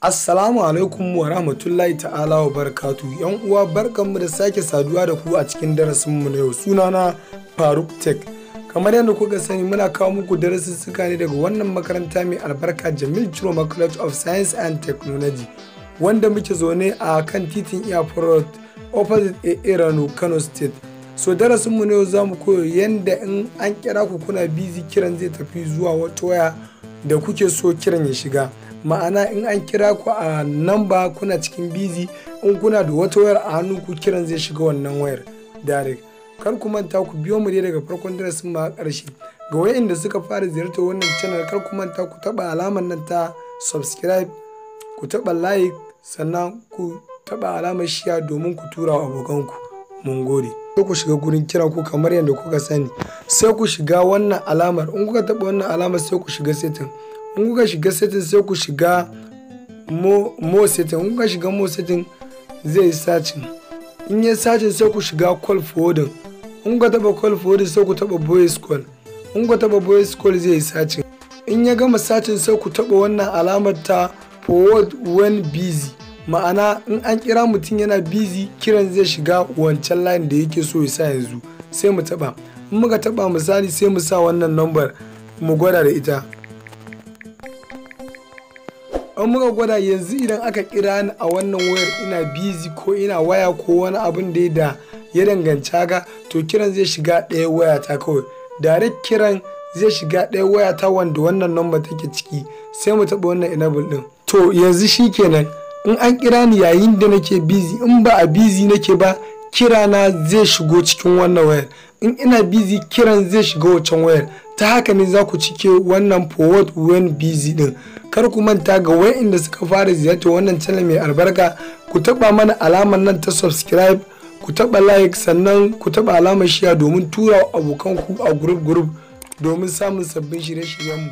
Assalamu alaikum wa rahmatullahi ta'ala wa barakatu. Yan uwa, barkanmu da sake saduwa da ku a cikin darasinmu na yau. Sunana Faruk Tech. Kamar yadda kuka sani, muna kawo muku darasussuka ne daga wannan makaranta mai albarka, Jamil Chiroma College of Science and Technology, wanda muke zaune a kan titin Airport Road, opposite AA Rano, Kano State. So darasinmu na yau, za mu koyo yadda in an kira ku kuna busy, kiran zai tafi zuwa wata waya da kuke so kiran ya shiga. Ma'ana, in an kira ku a namba kuna cikin busy, in kuna da wata wayar a hannu ku, kiran zai shiga wannan wayar direct. Kar ku manta ku biyo mu dai daga farkon darasin ma ƙarshe. Ga wayanda suka fara ziyartar wannan channel, kar ku manta ku taba alamar nan ta subscribe, ku taba like, sannan ku taba alamar share domin ku tura wa abokanku. Mun gode. Sai ku shiga gurin kira ku kamar yadda kuka sani, sai ku shiga wannan alamar. In kuka taba wannan alamar, sai ku shiga setting. In kuka shiga setting, sai ku shiga more setting. In kuka shiga more setting, zai yi searching. In yi searching, sai ku shiga call forwarding. In kuka taba call forwarding, sai ku taba voice call. In kuka taba voice call, zai yi searching. In ya gama searching, sai ku taba wannan alamar ta forward when busy. Ma'ana, in an kira mutum yana busy, kiran zai shiga wancan line da yake so ya sa yanzu. Sai mu taba. In muka taba, misali, sai mu sa wannan number mu gwada da ita. In muka gwada yanzu, idan aka kira ni a wannan wayar ina busy ko ina waya ko wani abin da ya danganci haka, to kiran zai shiga ɗaya waya ta kawai direct. Kiran zai shiga ɗaya waya ta wanda wannan number take ciki. Sai mu taɓa wannan enable ɗin. To yanzu shikenan, in an kira ni yayin da nake busy, in ba a busy nake ba, kira na zai shigo cikin wannan wayar. In ina busy, kiran zai shiga wancan wayar. Ta haka ne za ku cike wannan forward when busy din. Kar ku manta, ga wayanda suka fara ziyartar wannan channel mai albarka, ku taba mana alamar nan ta subscribe, ku taba like, sannan ku taba alamar share domin tura abokanku a group group domin samun sabbin shirye-shiryenmu.